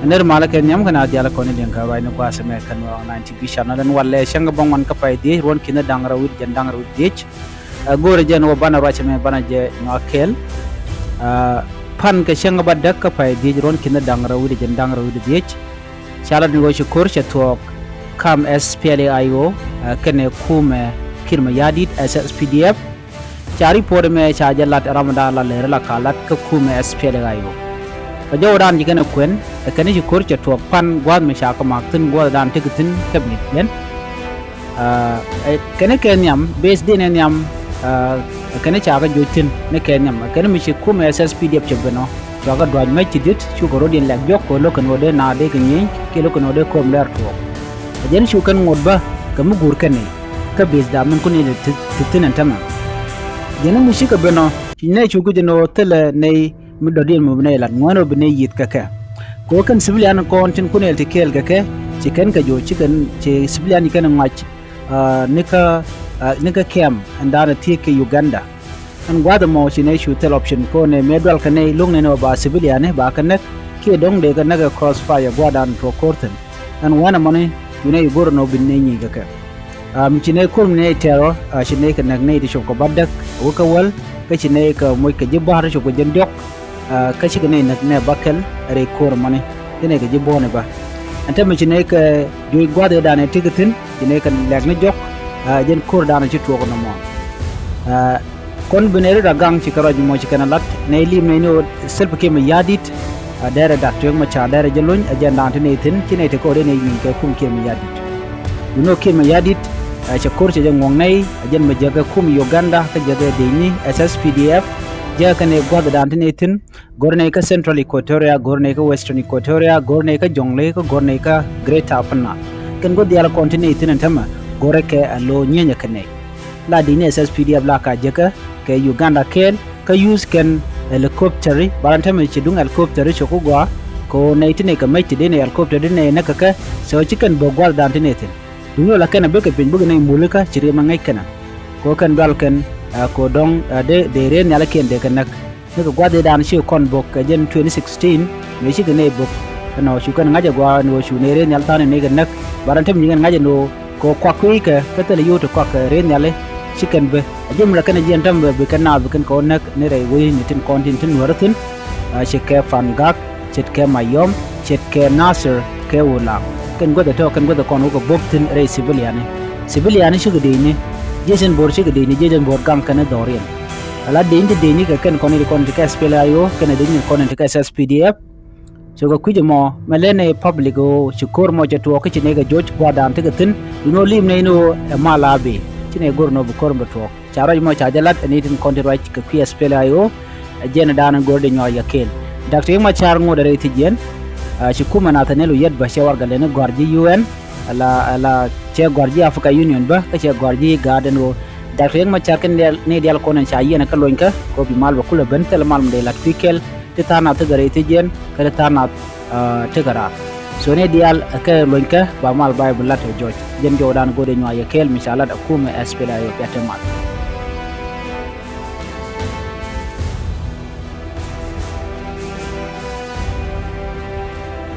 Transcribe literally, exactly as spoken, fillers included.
Nɛr malä kɛ nhiam kɛnɛ a diaal kɔn i̱ liŋ kä ruacni gua̱a̱th ɛmɛ kä Nuer Online T V channel. Ɛn walɛ cäŋ bäŋuan kä pay dhiec, ruɔ̱n ki̱n da̱ŋ rɛw wi̱cdɛ jiɛn da̱ŋ rɛw wi̱cdɛ dhiec. Ɛ, go̱o̱rɛ jɛn wä banɛ ruac ɛmɛ banɛ jɛ nyuak kɛɛl. Ɛ, pan kɛ cäŋ bädäk kä pay dhiec, ruɔ̱n ki̱n da̱ŋ rɛw wi̱cdɛ jiɛn da̱ŋ rɛw wi̱cdɛ dhiec. Ca lat ni ɣöö ci ko̱r cɛ thuɔ̱k kam S P L A I O, ɛ, kɛnɛ kumɛ Kiir Mayardit, S S P D F. Ca report ɛmɛ ca jɛ lat ɛ ramdan la lɛr la ka lat kä kumɛ S P L A I O. Kɛ jɔwdan ci kɛn ɛ kuɛn, ɛ kɛn ci ko̱r cɛ tuɔɔk pan gua̱a̱th mi ca kɛ mak thi̱n gua̱a̱thdan tekɛ thi̱n kä bi̱i̱t yɛn. Ɛ, ɛ, kɛn kɛ nhiam, base din ɛ nhiam, ɛ, kɛn ca kɛ joc thi̱n ni kɛ nhiam. Ɛ kɛn mi ci kumɛ S S P D F cɛ ben ɔ, cua kɛ dua̱c mɛc ti di̱t, cukɛ rɔ̱diɛn lɛk jɔk kɛ lo̱k kɛn ɣöö dee naath dee kɛ nyieny, kiɛ lo̱k kɛn ɣöö dee ko̱o̱m lɛr tuɔɔk. Ɛ jɛn cu kɛn ŋot bä kɛ mi guur kɛn ni kä base da min kun ni ti, ti thi̱n ɛn tämɛ. Jɛn mi cikɛ ben ɔ, ci nɛy cu guic ɛn ɣöö thilɛ nɛy mi dɔ̱diɛn mi bi nɛy lat ŋuɛ̈n ɣöö bi nɛy yieth kɛ kɛ. Kɛ ɣöö kɛn civilian kɔn tin kun nɛy ti kɛɛl kɛ kɛ, ci kɛn kɛ jo̱o̱c ci kɛn, ci civilian ci kɛn ŋɔac, ah, ni kä, ah, ni kä kɛm ɛn da̱a̱n ɛ thiek kɛ Uganda. Ɛn gua̱a̱th ɛmɔ ci nɛy cu thil option kɔn ɛ mëë dual kɛ nɛy lo̱ŋ nɛn ɛ ba civilian ɛ ba kɛ näk kiɛ dɔ̱ŋ dee kɛ näk ɛ crossfire gua̱a̱thdan tuɔɔk ko̱r thi̱n. Ɛn wänɛ mɔni cu nɛy go̱r ɛn ɔ bi nɛy nyic kɛ kɛ. Am, ci nɛy ko̱r mi nɛy tɛɛr ɔ, a, ci nɛy kɛ näk nɛy ti cop kɛ bädäk wä kä wäl, kä ci nɛy kɛ moc kɛ ji̱ bäär ti cop kɛ ji̱n diɔ̱k, a, kä cikɛ nɛy näk nɛ bäkɛl rɛy ko̱r ɛmɔni. Ci nɛy kɛ ji̱ buɔ̱ɔ̱n ɛ bä. Ɛn tämɛ ci nɛy kɛ juɔc gua̱a̱th ëëdan ɛ tekɛ thi̱n, ci nɛy kɛ lɛk ni jɔk, a, jɛn ko̱rdan ci tuɔɔk nɔmɔ. A, Kɔn bi nɛy rɔ̱t a gaŋ ci kɛ ruac mɔ ci kɛn a lat nɛy lim nɛy ni ɣöö Salva Kiir Mayardit, a, dɛrɛ Doctor Riek Machar dɛrɛ jɛ lony, a jɛn da̱a̱n ti nɛy thi̱n ci nɛy ti kɛ ɣöö dee nɛy nyieny kɛ kum Kiir Mayardit. Duŋni ɣöö Kiir Mayardit, a, cɛ ko̱r cɛ jɛ ŋuɔ̱ŋ nɛy, a jɛn mi jäkä kum Uganda kä jäkä dec ni S S P D F, jäkä kɛn ɛ gua̱th da̱a̱n ti nɛy thi̱n, go̱r nɛy kä Central Equatoria, go̱r nɛy kä Western Equatoria, go̱r nɛy kä Jonglei, kä go̱r nɛy kä Greater Upper Nile. Kɛn gua̱th diaal kɔn ti nɛy thi̱n ɛn tämɛ, go̱rɛ kɛ a lo̱ nyienyɛ kɛ nɛy. La dec ni S S P D F la ka jäkä kɛ Uganda kɛɛl, kä use kɛn helicopter, ba ran tämɛ ci duŋ helicopter cok kä gɔaa, kɛ ɣöö nɛy ti nɛy kɛ mec ti dee nɛy helicopter dee nɛy näk kɛ kɛ, so ci kɛn bä gua̱thdan ti nɛy thi̱n. Duŋni ɣöö la kɛn a bikɛ piny bikɛ nɛy mulikä ci riɛm a ŋäc kɛn a. Kɛ ɣöö kɛn dual kɛn, ɛ, kɛ ɣöö dɔ̱ŋ, ɛ, dee, dee rɛy nhial kɛn dee kɛ näk. Ni kɛ gua̱th ëëdan ci kɔn bök kɛ jɛn twenty sixteen, mëë cikɛ nɛy bök. Ɛnɔ cu kɛn ŋa̱c ɛ gɔaa ɛn ɣöö cu nɛy rɛy nhial tha̱a̱n ni kɛ näk. Ba ran tämɛ ci kɛn ŋa̱c ɛn ɣöö kɛ ɣöö kuak kui̱ kɛ, kä thilɛ yio̱w ti kuak kɛ rɛy nhiali. Ci kɛn bä. A ji̱ mi rɛ kɛn a jiɛn tämɛ bɛ bi kɛn naath bi kɛn kɛ ɣöö näk ni rɛy wec ni tin kɔn tin tin nuäärä thi̱n. A, ce̱tkɛ Pangak, ce̱tkɛ Mayom, ce̱tkɛ Nasir kɛ Ulaŋ. Kɛn guäth ɛ tɔ̱, kɛn guäth ɛ kɔn wä kɛ bok thi̱n rɛy civilian. Civilian cikɛ dec ni, jiec in bo̱r cikɛ dec ni, jiec in bo̱r gaŋ kɛn dhɔriɛn. Ala dec in ti dec ni kɛ kɛn kɔn in ti kɔn in ti kɛ S P L A I O, kɛn dec in kɔn in ti kɛ S S P D F. Cukɛ kui̱c ɛmɔ mɛ lɛn ɛ public ɣöö ci ko̱r mɔ cɛ tuɔɔk kä ci nɛy kɛ joc gua̱a̱thdan tekɛ thi̱n. Duŋni ɣöö lim nɛy ni ɣöö ɛ mal a bëë. Ci nɛy go̱r ɛn ɣöö bi ko̱r ɛn bɛ tuɔɔk. Ca ruac mɔ ca jɛ lat ɛ ni tin kɔn ti ruac kɛ kui̱ S P L A I O, ɛ jɛn ɛ da̱a̱n go̱r dee nyuak yɛ kɛɛl. Doctor Riek Machar ŋot ɛ rɛy thi̱jiɛn, a, ci kumɛ Nathaniel Oyet bä cɛ warɛgak lɛni gɔ̱a̱r ji̱ U N, ala, ala cɛ gɔ̱a̱r ji̱ Africa Union bä, kä cɛ gɔ̱a̱r ji̱ IGAD ɛn ɣöö Doctor Riek Machar kɛn diaal, ni diaal kɔn ɛn ca yiɛn ɛ kä lony kä, kɛ ɣöö bi mal bɛ kulɛ ben, thilɛ mal mi dee la̱t kui̱ kɛl, ti tha̱a̱ŋ nath ti gɛ rɛy thi̱jiɛn, kä ti tha̱a̱ŋ nath, a, ti gɛ raar. So ni diaal, ɛ, kɛ lony kä, ba mal ba yɛ bi la̱t ɛ jɔc. Jɛn jɔwdan go̱o̱r dee nyuak yɛ kɛɛl mi ca lat ɛ kumɛ S P L A I O pia ti mal.